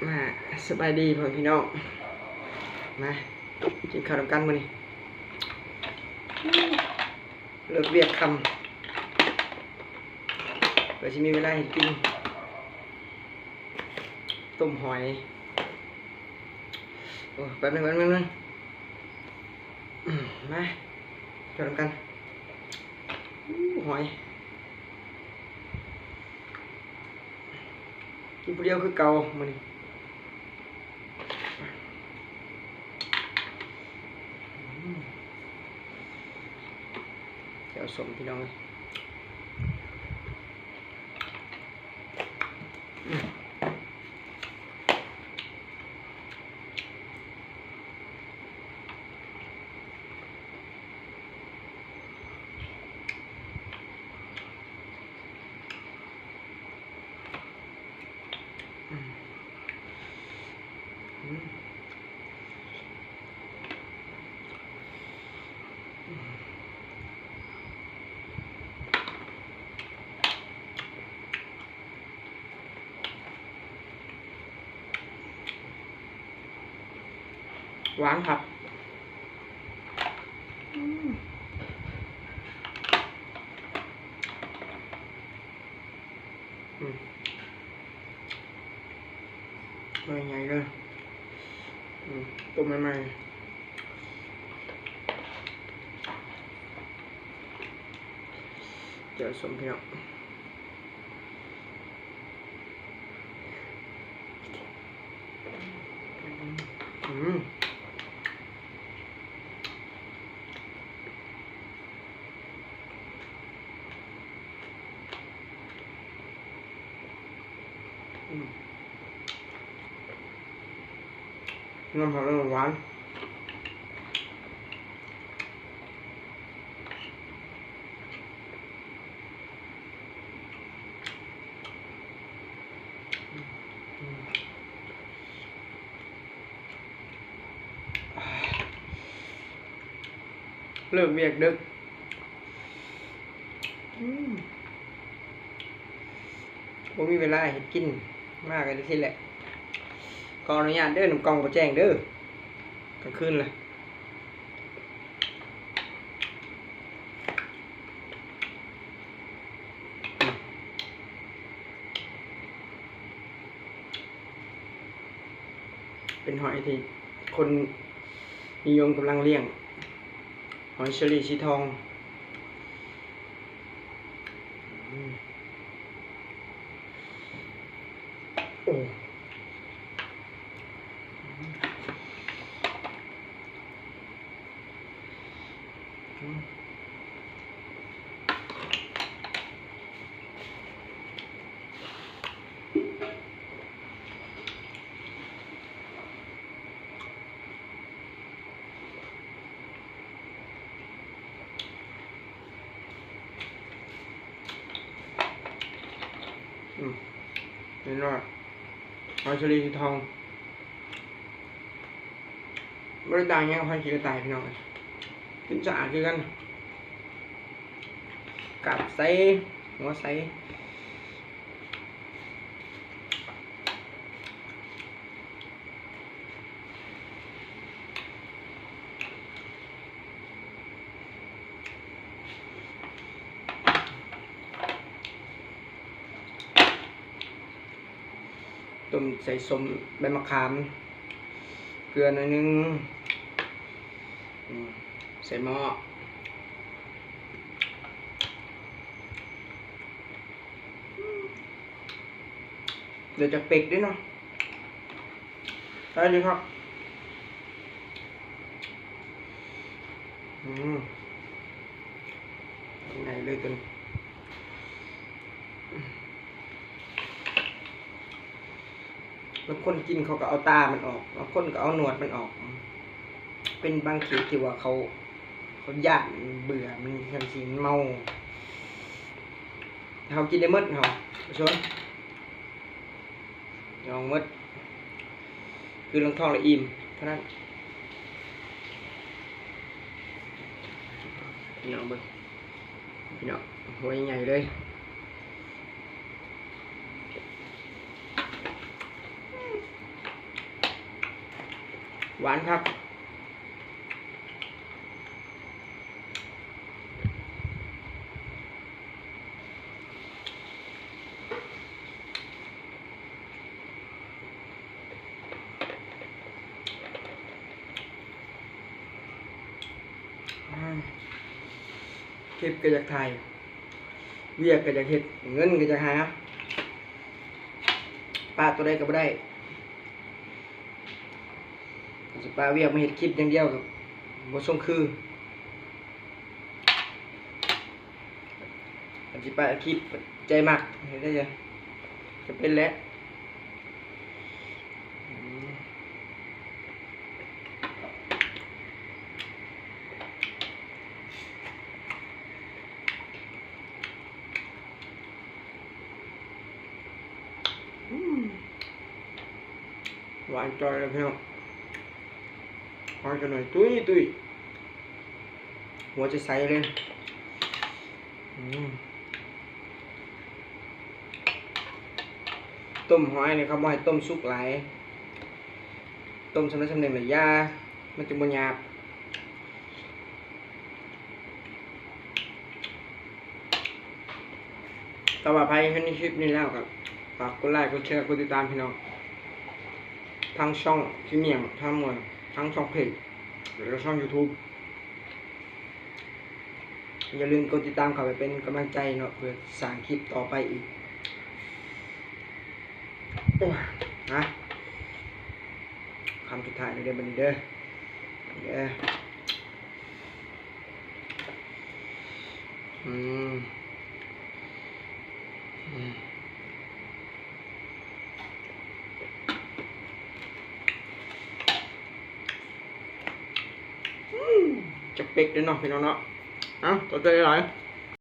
ມາ ສະບາຍດີພໍ່ແມ່ພີ່ນ້ອງ ມາກິນເຂົ້ານຳກັນມື້ນີ້ ເລີກວຽກຄ່ຳ ເພື່ອຊິມີເວລາເຮັດກິນ ຕົ້ມຫອຍ ໂອ້ ແປັບໜຶ່ງ ແປັບໜຶ່ງ ອືມ ມາ ເຂົ້ານຳກັນ ຫອຍ ກິນຜູ້ດຽວຄືເກົ່າມື້ນີ້ ອືມ ແຈ່ວສົ້ມພີ່ນ້ອງເອີຍ ອືມ. ຫວານຄັກ ອືມ ອືມ ໜ່ວຍໃຫຍ່ເລີຍ ອືມ ຕົ້ມໃໝ່ໆ ແຈ່ວສົ້ມພີ່ນ້ອງ. ອືມ ອືມ ນ້ຳຫອມ ແລ້ວຫວານ. ເລີກວຽກດຶກ ອືມ ບໍ່ມີເວລາເຮັດກິນ ມາກໍຈັ່ງຊີ້ແຫຼະ ຂໍອະນຸຍາດເດີ ນຳກ້ອງບໍ່ແຈ້ງເດີ ກາງຄືນລະ. ເປັນຫອຍທີ່ຄົນນິຍົມກຳລັງລ້ຽງ ຫອຍເຊີຣີສີທອງ ອືມ. ໂອ້ ອືມ ອືມ ເຫັນວ່າຫອຍເຊີຣີສີທອງ ບໍ່ໄດ້ຕ່າງຫຍັງກັບຫອຍສີກະຕ່າຍ ພີ່ນ້ອງເອີຍ ກິນສະອາດຄືກັນ ກາບໃສ ຫົວໃສ. ຕົ້ມໃສ່ສົ້ມໃບມະຂາມ ເກືອໜ້ອຍໜຶ່ງ ອືມ ໃສ່ໝໍ້. ເດີ ຈັກເປັກເດ້ເນາະ ໄດ້ຢູ່ຄັບ ອືມ ໃຫຍ່ເລີຍຕົວນີ້. ບາງຄົນກິນເຂົາກໍເອົາຕາມັນອອກ ບາງຄົນກໍເອົາໜວດມັນອອກ ເປັນບາງເຂດທີ່ວ່າເຂົາ ເຂົາຢ້ານເບື່ອ ມັນຈັ່ງຊີ້ ມັນເມົາ ເຮົາກິນໄດ້ໝົດ ເຮົາ ສົນ ລອງໝົດ ຄືລອງທ້ອງລະອີ່ມເທົ່ານັ້ນ ພີ່ນ້ອງເບິ່ງ ພີ່ນ້ອງ ຫົວໃຫຍ່ເລີຍ. ຫວານຄັກ. ຄລິບກໍຢາກຖ່າຍ ວຽກກໍຢາກເຮັດ ເງິນກໍຢາກຫາ ປະໂຕໃດກໍບໍ່ໄດ້. ຄັນຊິປະວຽກມາເຮັດຄລິບຢ່າງດຽວກໍບໍ່ສົມຄື. ຄັນຊິປະຄລິບໃຈມັກເຮັດໄດ້ ຈຳເປັນແຫຼະ. ອືມ ຫວານຈ່ອຍເລີຍພີ່ນ້ອງ. ຫອຍຈັກໜ່ອຍຕຸ້ຍໆ ຫົວໃສໆເລີຍ. ອືມ ຕົ້ມຫອຍນີ້ເຂົາບໍ່ໃຫ້ຕົ້ມສຸກຫຼາຍ ຕົ້ມສ່ຳໃດສ່ຳໜຶ່ງລະຢ່າ ມັນຈຶ່ງບໍ່ຫຍາບ. ຖ້າວ່າໃຜເຫັນຄລິບນີ້ແລ້ວກໍຝາກກົດໄລ ກົດແຊ ກົດຕິດຕາມພີ່ນ້ອງ ທັງຊ່ອງທີ່ໝ້ຽງ ທັງ ທັງຊ່ອງເພຈ ແລ້ວກໍຊ່ອງຢູທູບ. ຢ່າລືມກົດຕິດຕາມເຂົ້າໄປເປັນກຳລັງໃຈເນາະ ເພື່ອສ້າງຄລິບຕໍ່ໄປອີກ. ໂອ້ຍ ນະ ຄຳສຸດທ້າຍເດີບັດນີ້ເດີ ເດີ. ອືມ ອືມ ອືມ ຈັກເປັກເດີເນາະ ພີ່ນ້ອງເນາະ. ເອົ້າ ຂອບໃຈຫຼາຍ.